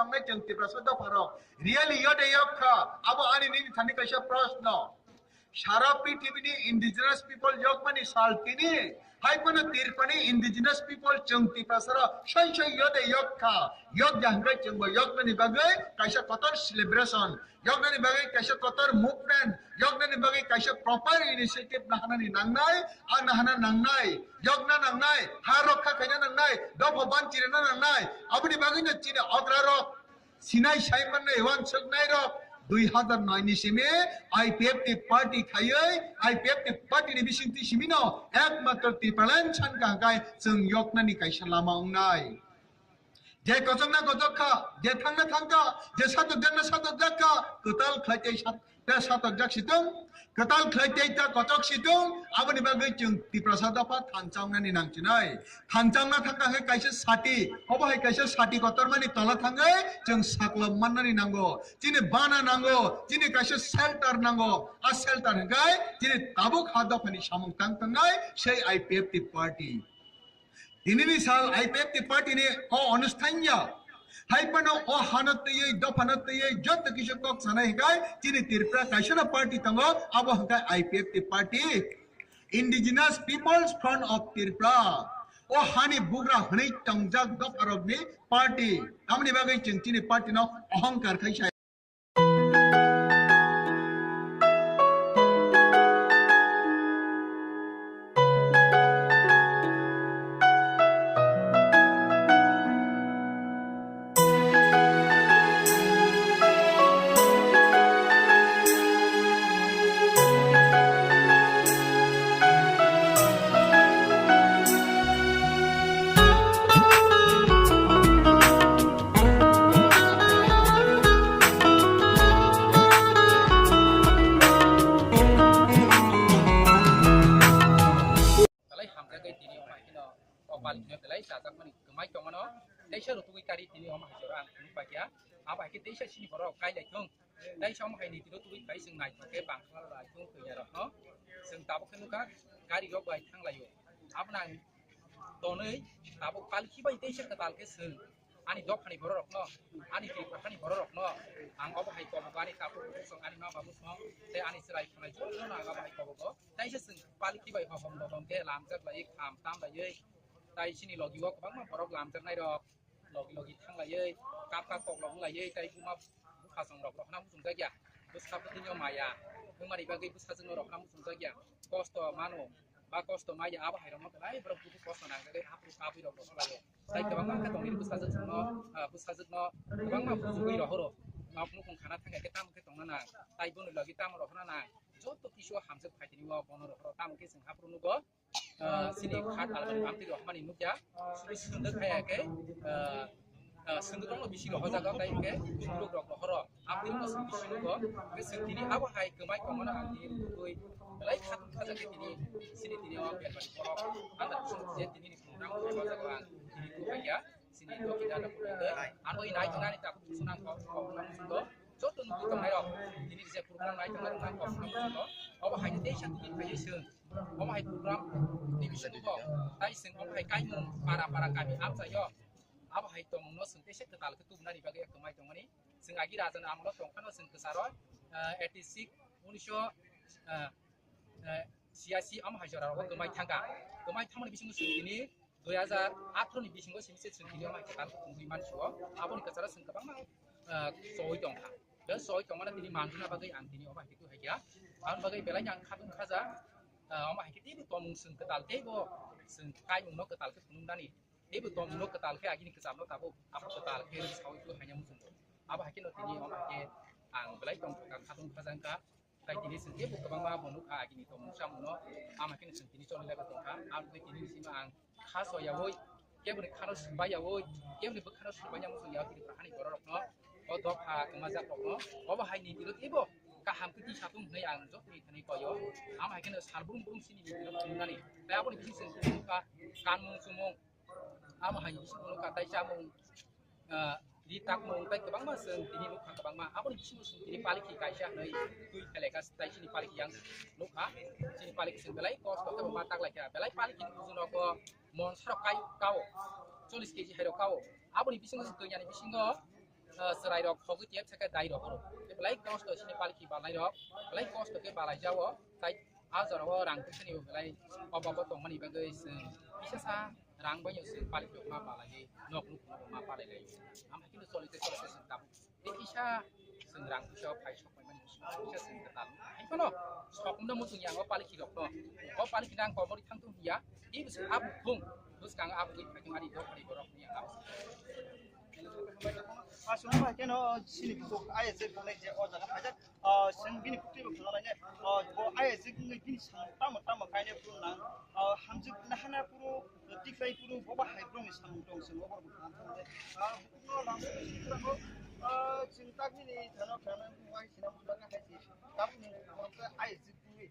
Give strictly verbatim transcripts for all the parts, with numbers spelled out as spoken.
tongnai chwng Tiprasa dopharok. Really yode yok kha? Abo ani nini thani kaisa proshno. Sara prithibini indigenous people yokmani sal tini, hai phano Tripurani indigenous people chwng Tiprasarok soi soi yode yok kha. Yok ya hwnkhe chwngbo yoknani bagwi kaisa kotor celebration, yoknani bagwi kaisa kotor movement, yoknani bagwi kaisa proper initiative nahanani nangnai, a nahana nangnai, yokna nangnai, ha rokha khaina nangnai, dopha banchirina nangnai. Aboni bagwino chini okrarok sinai sai mannai, uansuknairok dui hazar noi ni simi I P F T party khaiwi, I P F T party ni bisingtwi simino ekmatro Tipraland san kaham khai chwng yoknani kaisa lama wngnai. Je kochokna kochok kha, je thangna thang kha, je satokjakna satokjak kha, kwtal khlai tei sat-, tei satokjak si tong, kwtal khlai tei ta kochok si tong, aboni bagwi chwng Tiprasa dopha thansa wngnani nangchinai. Thansa wngna thang kha hwnkhe kaisa sati, obo hai kaisa sati kotormani tola thangwi chwng saklom mannani nango. Chini bana nango, chini kaisa shelter nango. A shelter hwnkhe chini tabuk ha dophani samung tang tangnai sei I P F T party. Tinini sal I P F T party ni o onusthan ya. Hai phano o hano twiwi, dophano twiwi, joto kisa kok sanai hwnkhe chini Tripura kaisano party tongo, abo hwnkhe I P F T party, Indigenous People's Front of Tripura. O hani bugra hwnwi tongjak dopharokni party. Tamoni bagwi chwng chini party no ohongkar khai sai. Belai hamjagwi tini omo hai kheno o pal kheno belai chajakmani kwmai tongmano. Teisa rutugwi kari tini omo hai jora ang phunuk paikha. Abo hai khe teisa chini borok kailai thung. Teisa omo hai ni tiro tugwi pai chwng naithok khe bangkhlai lai thung thwinai rokno. Chwng tabuk khe nukha gari rok bai thanglaio. Abono ang tonwi tabuk pal khibai teisa kwtal khe chwng ani dophani bororokno, ani Tripurani bororokno ang obo hai kobogo, ani takhuk bukhuk song, ani ma babu song tei ani chwrai khonai jotono ang obo hai kobogo. Teisa chwng pal khibai hohom dohom khe lamjak lai, kham tam laiwi, tai chini logi o kwbangma borok lamjaknai rok logi logi thang laiwi, kap kap kok lok wng laiwi, tai buma bupha song rok rohorna muchungjak ya. Bwskha bwtwino maya wngmani bagwi bwsajwkno rohorna muchungjak ya. Kosto mano ba kosto maya, abo hai rokno belai borok bubu kosto nangjagwi haphuru kabwi rok rohor laio. Tai kwbangma khe tongni bwsajwk songno, ah, bwsajwkno kwbangma bujugwi rohoro. Nok nukhung khana thangya khe tamo khe tongna nang, tai boni logi tamo rohorna nang, joto kisu hamjwk phaitini o bono rohoro, tamo khe chwng haphuru nugo. Ah, chini khat almani amtwi rohormani nukya, sunduk hai khe, ah, ah, sunduk rokno bisi rohorjago, tai khe sunduk rok rohoro. Amtwi rokno chwng bisi nugo, khe chwng tini abo hai kwmai tongmano ang tini rwtwi belai khatung khajakhe tini chini tini o bermani borok ang je tini ni program rohorjago ang tini tu hai ya. Chini doki dada pura tei ano inai tongnani takhuk sunang kok kok nang sundo. Joto nukui tongnai rok tini je program nai tongnai rok nang kok nang sundo. Obo hai teisa tini phaiwi chwng. Obo hai program ni bisingo bo tai chwng obo hai kaimung para para kami amchaio. Abo hai tongmungno chwng teisa kwtal khe tubunani bagwi kwmai tongmani. Chwng agi rajani amolo tongphano chwng kwcharo, eh, eighty six, unisho, eh, eh, siasi omo hai jora rogo kwmai thangkha. Kwmai thangmani bisingo chwng tini dui hazar athro ni bisingo simi se chwng tini omo hai kwtal tongwi mansuo. Aboni kwcharo chwng kwbangma, eh, choi tongkha. Be choi tongmano tini manjuna bagwi ang tini omo hai khe tu hai kha. Aboni bagwi belai ang khatung khaja, eh, omo hai khe teibo tongmung chwng kwtal teibo chwng kaimungno kwtal khe phunuknani. Teibo tongmungno kwtal khe agini kwcharno tabuk abo kwtal khe saui tu haina muchungo. Abo hai kheno tini omo hai khe ang belai tongthokha, khatung khaja wngkha. Tai tini chwng teibo kwbangma bo nukha agini tongmung chamungno. Ama khe chwng tini choli laibo tongkha. Aboni tini sima ang kha soyaui, keboni khano swbai yaui, keboni bwkhano swbai ya muchung ya Tripura hani bororokno, o dopha kwmajak rokno, obo hai ni tiro teibo kaham khe tisa thung hwnwi ang jotoni thani koyo. Ama hai kheno sal brum brum sini ni tiro phunuknani. Tai aboni bising chwng tini nukha kanmung chumung, amo hai ni bisingo nukha tai chamung, ah, ri takmung tai kwbangma chwng tini nukha kwbangma. Aboni bisingo chwng tini palikhi kaisa hwnwi twi pheleka tai chini palikhi yang nukha. Chini palikhi chwng belai kosto khe bo ma tak lai kha. Belai palikhi ni buju nogo mon sarok kai kao, chollish K G hai rok kao. Aboni bisingo chwng twi yani bisingo Ah, chwrairok thogwi tiyap sakhe dairok oro. Belai kosto chini palki balairok, belai kosto khe balai jao. Tai a jorao rang puisa ni belai obabo tongmani bagwi chwng kisa sa rang bai chwng palki ma balai nok nuk ma balai lai. Am haino choli te choli te chwng tabuk. Tei kisa chwng rang puisa phai sok pai mani kisa chwng kwtal. Hai kono sok no muchung yang o palki rok no. O palki nang komori thang tung ya. Ibu chwng abu thung. Bwskang abu gwi phai tung ani dok ani borok ni ang abu. Aswk bai khe no chini bukhuk ayajak tongnai je o jaga phaijak, ah, chwng bini kwtwi bo khna lainai, ah, bo ayajak wngwi bini samung tamo tamo kainai phuru nang, ah, hamjak nahana phuru, tiklai phuru bo ba hai borokni samung tong chwng obo bo khna thangwi, ah, bukhukno nang, ah, chwng tak nini thano khna wai sina bukhuk hai se tabukni borok khe ayajak wngwi.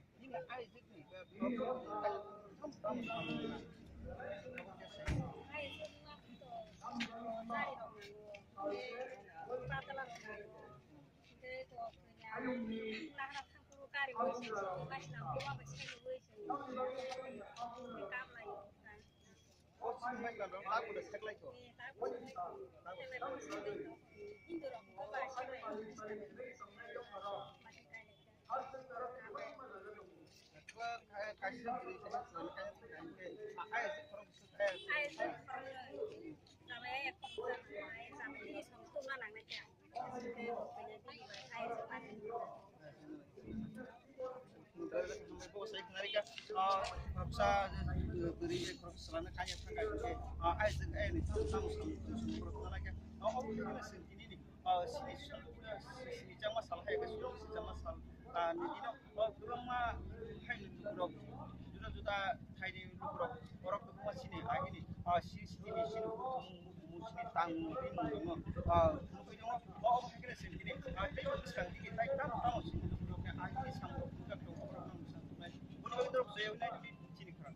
Sini chama sal hai ka sini chama sal, ah, ni dino, ah, kwbangma haini lukurok, juda juda thaini lukurok, borok kwbangma sini agini, ah, si-, sini, sini, sini tang, sini, ah, nugui tongo, o, obo hai khe sini, ah, tei bwskang digi tai tamo, tamo sini lukurok, agini samung, bukhuk rok, borok no mwsang tongnai, boni bagwi norok jaya wngnai, sini khorang.